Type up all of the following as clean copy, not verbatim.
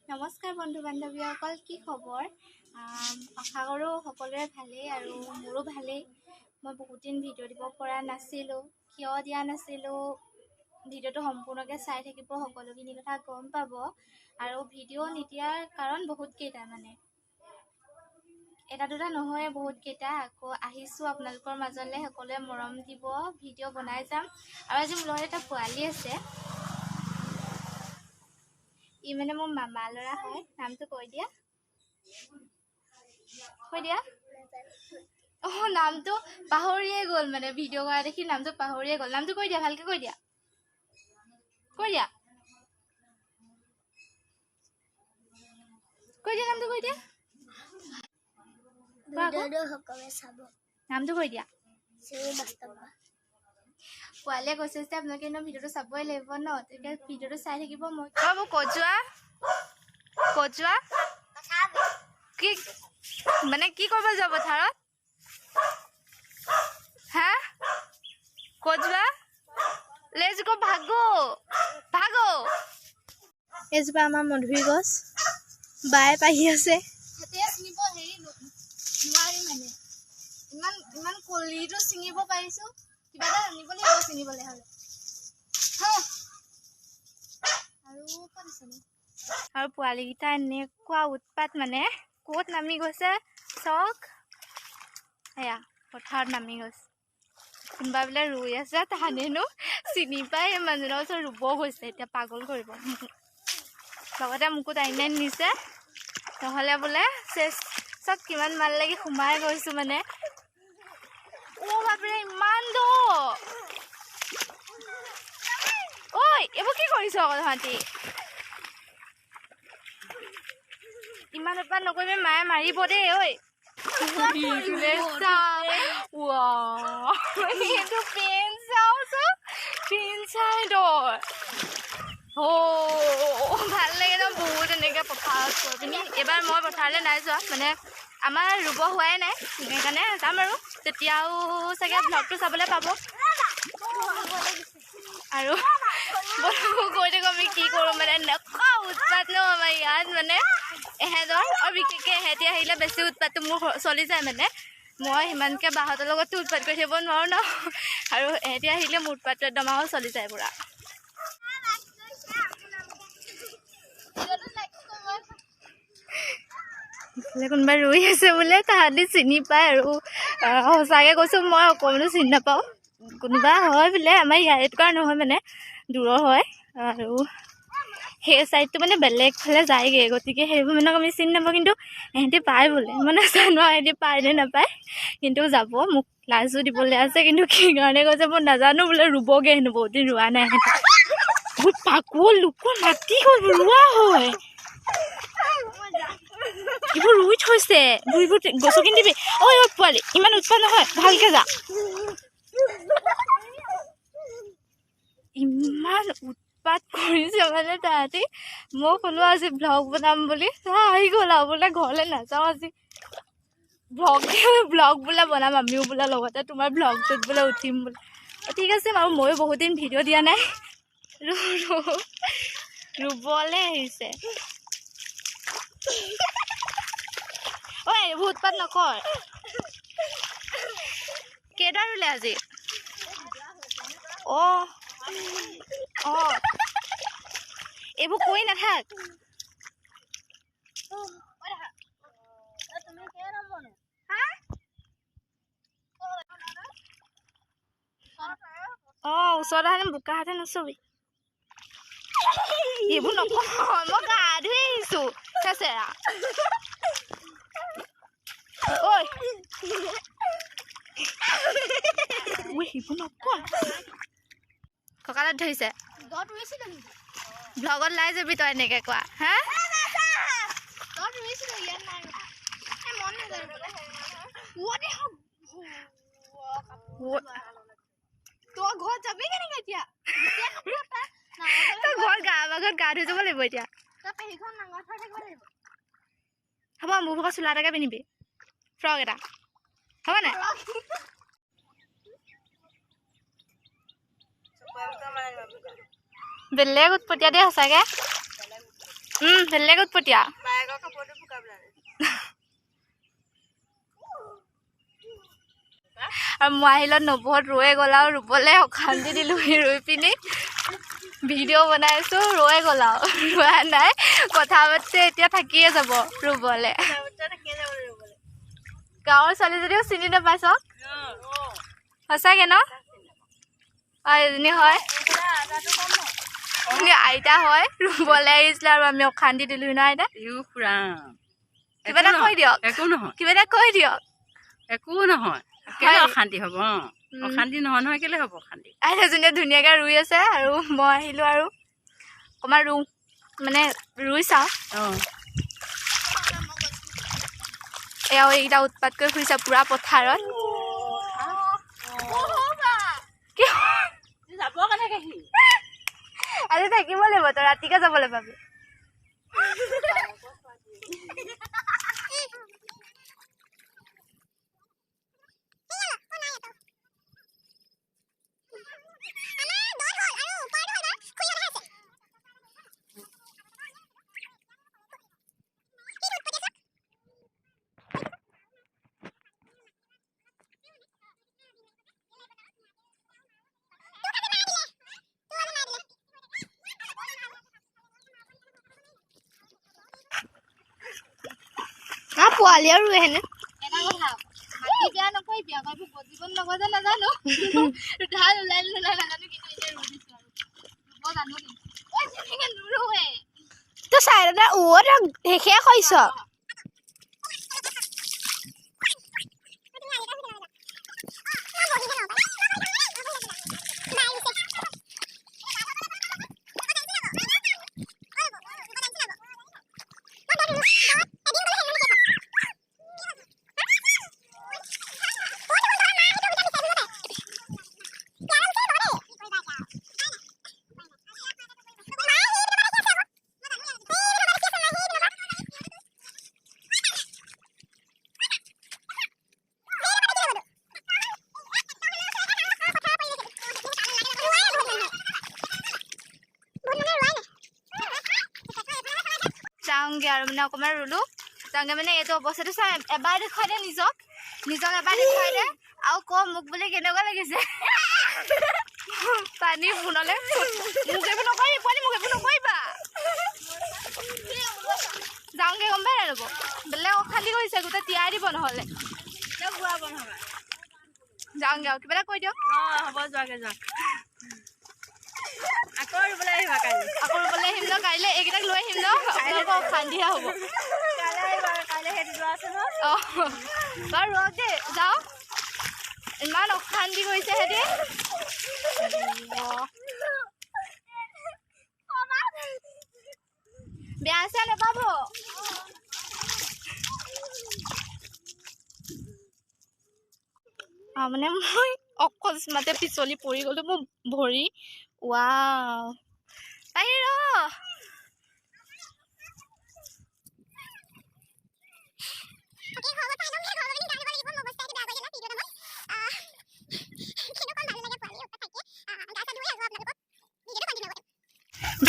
নমস্কাৰ বন্ধু বান্ধৱীসকল, কি খবৰ? আশা কৰোঁ সকলোৰে ভালেই আৰু মোৰো ভালেই। মই বহুত দিন ভিডিঅ' দিব পৰা নাছিলোঁ। কিয় দিয়া নাছিলোঁ, ভিডিঅ'টো সম্পূৰ্ণকৈ চাই থাকিব, সকলোখিনি কথা গম পাব। আৰু ভিডিঅ' নিদিয়াৰ কাৰণ বহুতকেইটা, মানে এটা দুটা নহয়, বহুতকেইটা। আকৌ আহিছোঁ আপোনালোকৰ মাজলৈ, সকলোৱে মৰম দিব, ভিডিঅ' বনাই যাম। আৰু আজি মোৰ লগত এটা পোৱালি আছে, ই মানে মোৰ মামা ল'ৰা হয়। নামটো কৈ দিয়া, কৈ দিয়া। অঁ, নামটো পাহৰিয়ে গ'ল, মানে ভিডিঅ' কৰা দেখি নামটো পাহৰিয়ে গ'ল। নামটো কৈ দিয়া, ভালকৈ কৈ দিয়া, কৈ দিয়া, কৈ দিয়া, নামটো কৈ দিয়া। নামটো কৈ দিয়া। পোৱালীয়ে কৈছে যে আপোনালোকে এনেও ভিডিঅ'টো চাবই লাগিব ন, তেতিয়া ভিডিঅ'টো চাই থাকিব। মই বাবু, ক'ত যোৱা, ক'ত যোৱা, কি মানে কি কৰিব যোৱা পথাৰত? হা, ক'ত যোৱা? Let's go, ভাগো ভাগো। এইজোপা আমাৰ মধুৰি গছ, বায়ে পাহি আছে। ছিঙিব হেৰি নোৱাৰি, মানে ইমান ইমান কলিটো ছিঙিব পাৰিছোঁ, কিবা এটা আনিব লাগিব ছিঙিবলৈ হ'লে। আৰু ক'ত আছেনো? আৰু পোৱালিকেইটা এনেকুৱা উৎপাত, মানে ক'ত নামি গৈছে চাওক, এয়া পথাৰত নামি গৈছে। কোনোবা বোলে ৰুই আছে, তাহাঁতেনো চিনি পাই সেই মানুহজনৰ ওচৰত ৰুব গৈছে। এতিয়া পাগল কৰিব, লগতে মোকো টানি টানি নিছে, নহ'লে বোলে চেচ। চব কিমান মাল লাগি সোমাই গৈছোঁ মানে। অ' বাপৰে, ইমান দ! ঐ, এইবোৰ কি কৰিছ আকৌ তহঁতি? ইমান উৎপাত নকৰিবি, মায়ে মাৰিব দেই। ঐ, এইটো পেন চাওচোন, পেন চাইডৰ। অ' ভাল লাগে ন বহুত এনেকৈ পথাৰত গৈ পিনি। এইবাৰ মই পথাৰলৈ নাই যোৱা, মানে আমাৰ ৰুব হোৱাই নাই, সেইকাৰণে যাম আৰু তেতিয়াও চাগে ব্লগটো চাবলৈ পাব। আৰু গৈ থাকোঁ আমি কি কৰোঁ, মানে এনেকুৱা উৎপাত ন আমাৰ ইয়াত, মানে এহেঁতৰ আৰু বিশেষকৈ এহেঁতি আহিলে বেছি উৎপাতটো মোৰ চলি যায়। মানে মই সিমানকৈ বাহঁতৰ লগততো উৎপাত কৰি থাকিব নোৱাৰোঁ ন, আৰু এহেঁতি আহিলে মোৰ উৎপাতটো একদম আৰু চলি যায় পূৰা। ইফালে কোনোবাই ৰুই আছে বোলে, তাহাঁতি চিনি পায়। আৰু সঁচাকৈ কৈছোঁ, মই অকণমানো চিনি নাপাওঁ। কোনোবা হয় বোলে, আমাৰ ইয়াৰে কৰা নহয়, মানে দূৰৰ হয়। আৰু সেই চাইডটো মানে বেলেগ ফালে যায়গৈ, গতিকে সেইবোৰ মানুহক আমি চিনি নাপাওঁ। কিন্তু এহেঁতি পায় বোলে, মই নাজানো এহেঁতি পায় নে নাপায়, কিন্তু যাব। মোক লাজো দিবলৈ আছে, কিন্তু কি কাৰণে কৈছে মই নাজানো। বোলে ৰুবগৈ হেনো, বহুত দিন ৰোৱা নাই এহেঁতি। বহুত পাগল, লোকৰ মাটি গ'ল ৰোৱা হয়, এইবোৰ ৰুই থৈছে। এইবোৰ গছকি নিদিবি। ঐ ঐ পোৱালি, ইমান উৎপাত নহয়, ভালকে যা। ইমান উৎপাত কৰিছে মানে তাহাঁতি। মই ক'লো আজি ব্লগ বনাম বুলি, আহি গ'ল আৰু বোলে ঘৰলৈ নাযাওঁ আজি, ব্লগ ব্লগ বোলে বনাম আমিও বোলে, লগতে তোমাৰ ব্লগটোত বোলে উঠিম বোলে। ঠিক আছে বাৰু, ময়ো বহুত দিন ভিডিঅ' দিয়া নাই। ৰুবলৈ আহিছে। ঐ, এইবোৰ উৎপাত নকৰ। কেইটা ৰুলে আজি? অ' অঁ, এইবোৰ কৰি নাথাক। অঁ, ওচৰত আহে বোকা হাতে নুচুবি। এইবোৰ নকওঁ, মই গা ধুই আহিছোঁ। চেচেৰা ঐ, সেইবোৰ নকওঁ। কঁকালত ধৰিছে। ব্লগত লাই যাবি তই এনেকে কোৱা। হা, তই ঘৰত যাবি কেনেকে এতিয়া? তই ঘৰত গা ঘৰত গা ধুই যাব লাগিব এতিয়া। হ'ব, মোৰ ভাগৰ চোলা এটাকে পিন্ধিবি, ফ্ৰক এটা, হ'ব নাই? বেলেগ উৎপতীয়া দেই সঁচাকে। বেলেগ উৎপতীয়া। আৰু মই আহিলত নবৌহঁত ৰৈ গ'ল আৰু ৰুবলৈ অশান্তি দিলোঁ, ৰুই পিনি ভিডিঅ' বনাই আছোঁ, ৰৈ গ'ল আৰু ৰোৱা নাই, কথা পাতিছে, এতিয়া থাকিয়ে যাব ৰুবলৈ। গাঁৱৰ ছোৱালী যদিও চিনি নাপাইছ সঁচাকে ন? অঁ, এজনী হয় আইতা হয়, ৰুবলৈ আহিছিলে আৰু আমি অশান্তি দিলোঁ ন আইতা? কিবা এটা কৈ দিয়ক, একো নহয়, কিবা এটা কৈ দিয়ক। একো নহয়, কেলে অশান্তি হ'ব? অশান্তি নহয় নহয়, কেলে হ'ব অশান্তি? আইতাজনীয়ে ধুনীয়াকৈ ৰুই আছে আৰু মই আহিলোঁ আৰু অকণমান ৰুওঁ, মানে ৰুই চাওঁ। এয়াও এইকেইটা উৎপাত কৰি ফুৰিছে পূৰা পথাৰত। আজি থাকিব লাগিব তই, ৰাতিকে যাবলৈ পাবি। পোৱালি আৰু হেনে এটা কথা, মাটি বেয়া নকৰি বিয়া কৰিব গজিব নগজে নাজানো, ধান ওলাই নোলাই নাজানো, কিন্তু এতিয়া ৰুই দিছো আৰু ৰুব জানো, কিন্তু তেনেকে নুৰুৱে। তই চাইডতে শেষে কৰিছ। যাওঁগে আৰু মানে অকণমান ৰুলোঁ, যাওঁগে মানে এইটো অৱস্থাটো চাই এবাৰ দেখুৱাই দে নিজক, নিজক এবাৰ দেখুৱাই দে আৰু ক মোক বোলে কেনেকুৱা লাগিছে। পানী ফোনলৈ মোক এইবোৰ নকৰিবি, পোৱালি মোক এইবোৰ নকৰিবা। যাওঁগে গম পাই নাই ৰ'ব, বেলেগ অশান্তি কৰিছে, গোটেই তিয়াই দিব নহ'লে। যাওঁগে আৰু কিবা এটা কৈ দিয়ক। হ'ব, যোৱাগে যোৱা, আকৌ ৰুবলৈ আহিবা কাইলৈ। আকৌ ৰুবলৈ আহিম ন কাইলৈ, এইকেইটাক লৈ আহিম ন, আপোনালোকৰ অশান্তিহে হ'ব। অঁ বাৰু ৰওক দেই, যাওঁ, ইমান অশান্তি কৰিছে সিহঁতি। বেয়া চেয়া নাপাব। মানে মই অকস্মাতে পিছলি পৰি গ'লো, মোৰ ভৰি ৱাও পাহি ৰ।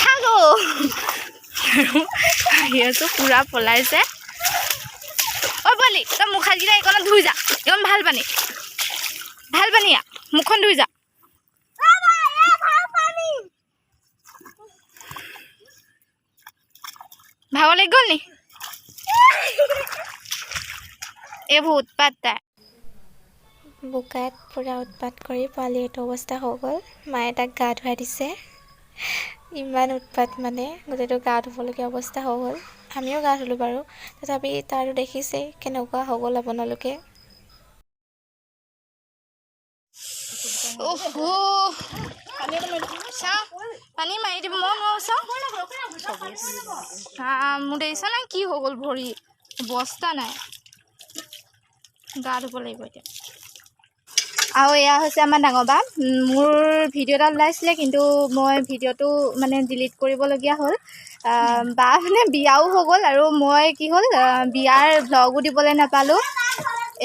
ভাগো আহি আছো, পুৰা পলাইছে। ঐ পোৱালি, তই মুখ হাতকেইটা এইকণত ধুই যা, এইকণ ভাল পানী, ভাল পানী, মুখখন ধুই যা। ভাগৰ লাগি গ'ল নি? এইবোৰ উৎপাত তাই। বোকাত পূৰা উৎপাত কৰি পোৱালি এইটো অৱস্থা হৈ গ'ল। মায়ে তাক গা ধুৱাই দিছে, ইমান উৎপাত মানে গোটেইটো গা ধুবলগীয়া অৱস্থা হৈ গ'ল। আমিও গা ধুলোঁ বাৰু, তথাপি তাৰো দেখিছেই কেনেকুৱা হৈ গ'ল আপোনালোকে। পানী মাৰি দিব মই নোৱাৰো, চাওঁ মোৰ দেখিছ নাই কি হৈ গ'ল, ভৰি বস্তা নাই, গা ধুব লাগিব এতিয়া। আৰু এয়া হৈছে আমাৰ ডাঙৰ বা। মোৰ ভিডিঅ' এটা ওলাইছিলে, কিন্তু মই ভিডিঅ'টো মানে ডিলিট কৰিবলগীয়া হ'ল। বা মানে বিয়াও হৈ গ'ল আৰু মই কি হ'ল, বিয়াৰ ভ্লগো দিবলৈ নাপালোঁ।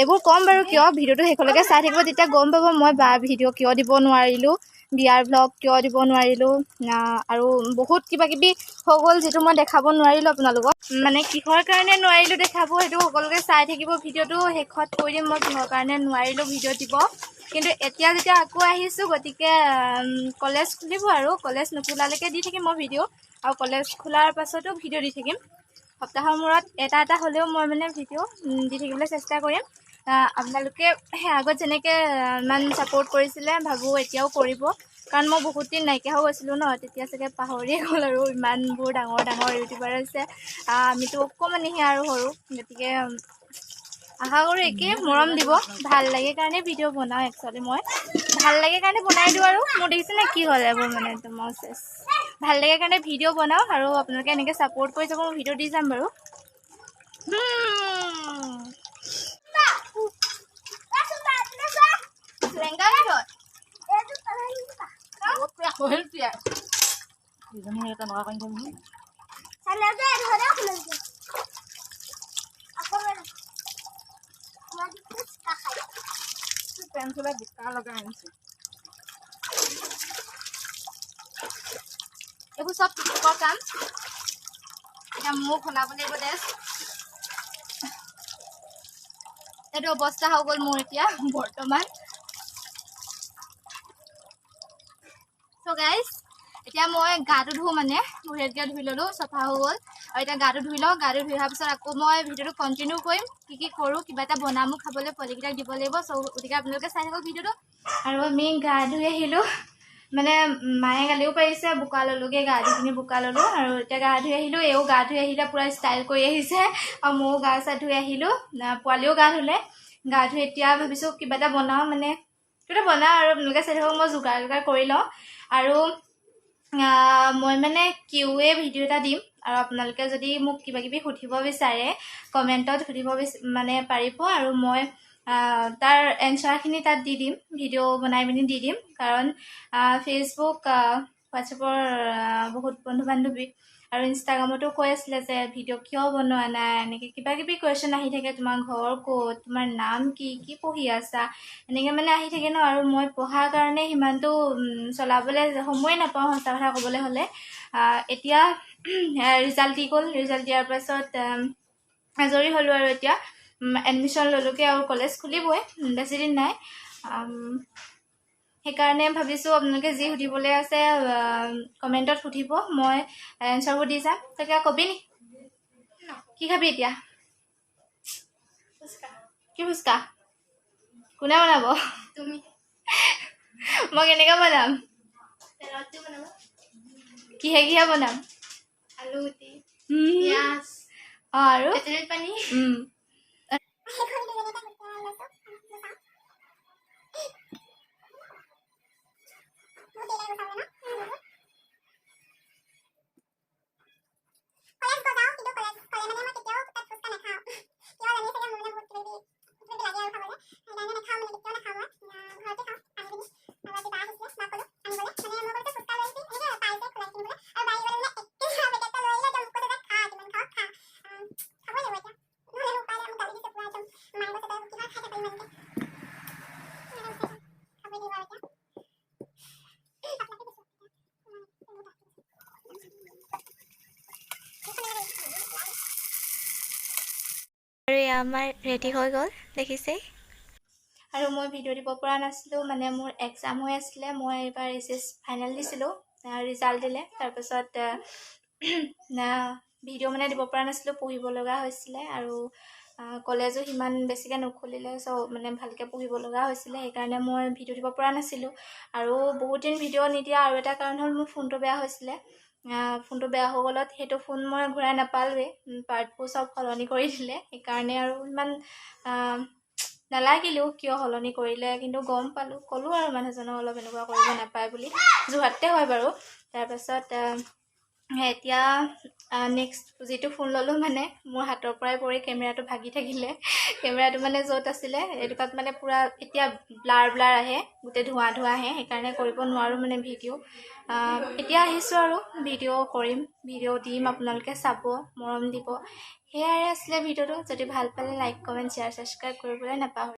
এইবোৰ ক'ম বাৰু কিয়, ভিডিঅ'টো শেষলৈকে চাই থাকিব, তেতিয়া গম পাব মই বা ভিডিঅ' কিয় দিব নোৱাৰিলোঁ, বিয়াৰ ভ্লগ কিয় দিব নোৱাৰিলোঁ আৰু বহুত কিবা কিবি হৈ গ'ল যিটো মই দেখাব নোৱাৰিলোঁ আপোনালোকক। মানে কিহৰ কাৰণে নোৱাৰিলোঁ দেখাব সেইটো সকলোকে চাই থাকিব ভিডিঅ'টো, শেষত কৈ দিম মই কিহৰ কাৰণে নোৱাৰিলোঁ ভিডিঅ' দিব। কিন্তু এতিয়া যেতিয়া আকৌ আহিছোঁ, গতিকে কলেজ খুলিব আৰু কলেজ নোখোলালৈকে দি থাকিম মই ভিডিঅ', আৰু কলেজ খোলাৰ পাছতো ভিডিঅ' দি থাকিম। সপ্তাহৰ মূৰত এটা এটা হ'লেও মই মানে ভিডিঅ' দি থাকিবলৈ চেষ্টা কৰিম। আপোনালোকে সেই আগত যেনেকৈ ইমান ছাপোৰ্ট কৰিছিলে, ভাবোঁ এতিয়াও কৰিব, কাৰণ মই বহুত দিন নাইকিয়া হৈ গৈছিলোঁ ন, তেতিয়া চাগে পাহৰিয়ে গ'ল আৰু ইমানবোৰ ডাঙৰ ডাঙৰ ইউটিউবাৰ আছে, আমিতো অকণমানিহে আৰু সৰু। গতিকে আশা কৰোঁ একেই মৰম দিব। ভাল লাগে কাৰণে ভিডিঅ' বনাওঁ, একচুৱেলি মই ভাল লাগে কাৰণে বনাই দিওঁ। আৰু মোৰ দেখিছেনে কি হ'ল এইবোৰ মানে একদম চেচ। ভাল লাগে কাৰণে ভিডিঅ' বনাওঁ আৰু আপোনালোকে এনেকৈ ছাপোৰ্ট কৰি যাব, মই ভিডিঅ' দি যাম বাৰু। লেংগা কি হয়? এইবোৰ চব টুকুকৰ কাম। এতিয়া ময়ো খুন্দাব লাগিব ড্ৰেছ। এইটো অৱস্থা হৈ গ'ল মোৰ এতিয়া বৰ্তমান। চ' গাইজ, এতিয়া মই গাটো ধুওঁ, মানে ভৰি হাতকেইটা ধুই ল'লোঁ, চফা হৈ গ'ল। আৰু এতিয়া গাটো ধুই লওঁ। গাটো ধুই অহাৰ পিছত আকৌ মই ভিডিঅ'টো কণ্টিনিউ কৰিম, কি কি কৰোঁ, কিবা এটা বনামো খাবলৈ, পোৱালিকেইটাক দিব লাগিব। চ' গতিকে আপোনালোকে চাই থাকক ভিডিঅ'টো। আৰু আমি গা ধুই আহিলোঁ, মানে মায়ে গালিও পাৰিছে, বোকা ল'লোগৈ, গা ধুই পিনি বোকা ল'লোঁ। আৰু এতিয়া গা ধুই আহিলোঁ, এও গা ধুই আহিলে, পূৰা ষ্টাইল কৰি আহিছে। আৰু ময়ো গা চা ধুই আহিলোঁ, পোৱালিও গা ধুলে। গা ধুই এতিয়া ভাবিছোঁ কিবা এটা বনাওঁ, মানে কিবা এটা বনাওঁ আৰু আপোনালোকে চাই থাকক, মই যোগাৰ যোগাৰ কৰি লওঁ। আৰু মই মানে কিউ এ ভিডিঅ' এটা দিম, আৰু আপোনালোকে যদি মোক কিবা কিবি সুধিব বিচাৰে কমেণ্টত সুধিব মানে পাৰিব, আৰু মই তাৰ এনচাৰখিনি তাত দি দিম, ভিডিঅ' বনাই পিনি দি দিম। কাৰণ ফেচবুক, হোৱাটছএপৰ বহুত বন্ধু বান্ধৱী আৰু ইনষ্টাগ্ৰামতো কৈ আছিলে যে ভিডিঅ' কিয় বনোৱা নাই, এনেকৈ কিবা কিবি কুৱেশ্যন আহি থাকে, তোমাৰ ঘৰ ক'ত, তোমাৰ নাম কি, কি পঢ়ি আছা, এনেকৈ মানে আহি থাকে ন। আৰু মই পঢ়াৰ কাৰণে সিমানটো চলাবলৈ সময়ে নাপাওঁ, সঁচা কথা ক'বলৈ হ'লে। এতিয়া ৰিজাল্ট দি গ'ল, ৰিজাল্ট দিয়াৰ পাছত আজৰি হ'লোঁ আৰু এতিয়া এডমিশ্যন ল'লোগৈ আৰু কলেজ খুলিবই, বেছি দিন নাই। সেইকাৰণে ভাবিছোঁ আপোনালোকে যি সুধিবলৈ আছে কমেণ্টত সুধিব, মই এনচাৰবোৰ দি যাম। তই কিবা কবি নি? কি খাবি এতিয়া? কি ফুচকা? কোনে বনাব? তুমি। মই কেনেকৈ বনাম? তেলতে বনাবা। কিহে কিহে বনাম? আলু গুটি, পিঁয়াজ, অঁ, আৰু তেতেলী পানী। আৰু এয়া আমাৰ ৰেডি হৈ গ'ল, দেখিছেই। আৰু মই ভিডিঅ' দিব পৰা নাছিলোঁ, মানে মোৰ এক্সাম হৈ আছিলে। মই এইবাৰ এইচএছ ফাইনেল দিছিলোঁ, ৰিজাল্ট দিলে, তাৰপাছত ভিডিঅ' মানে দিব পৰা নাছিলোঁ, পঢ়িব লগা হৈছিলে। আৰু কলেজো সিমান বেছিকৈ নুখুলিলে, চ' মানে ভালকৈ পঢ়িব লগা হৈছিলে, সেইকাৰণে মই ভিডিঅ' দিব পৰা নাছিলোঁ। আৰু বহুত দিন ভিডিঅ' নিদিয়া আৰু এটা কাৰণ হ'ল মোৰ ফোনটো বেয়া হৈছিলে। ফোনটো বেয়া হৈ গ'লত সেইটো ফোন মই ঘূৰাই নাপালোৱেই, পাৰ্টবোৰ চব সলনি কৰি দিলে। সেইকাৰণে আৰু ইমান নালাগিলেও কিয় সলনি কৰিলে, কিন্তু গম পালোঁ, ক'লোঁ আৰু মানুহজনক অলপ এনেকুৱা কৰিব নাপায় বুলি, যোৰহাটতে হয় বাৰু। তাৰপাছত এতিয়া নেক্সট যিটো ফোন ল'লোঁ, মানে মোৰ হাতৰ পৰাই পৰি কেমেৰাটো ভাগি থাকিলে। কেমেৰাটো মানে য'ত আছিলে এইটোকাত মানে পূৰা এতিয়া ব্লাৰ ব্লাৰ আহে, গোটেই ধোঁৱা ধোঁৱা আহে, সেইকাৰণে কৰিব নোৱাৰোঁ মানে ভিডিঅ'। এতিয়া আহিছোঁ আৰু ভিডিঅ' কৰিম, ভিডিঅ' দিম, আপোনালোকে চাব, মৰম দিব। সেয়াই আছিলে ভিডিঅ'টো। যদি ভাল পালে লাইক, কমেণ্ট, শ্বেয়াৰ, ছাবস্ক্ৰাইব কৰিবলৈ নাপাহৰিব।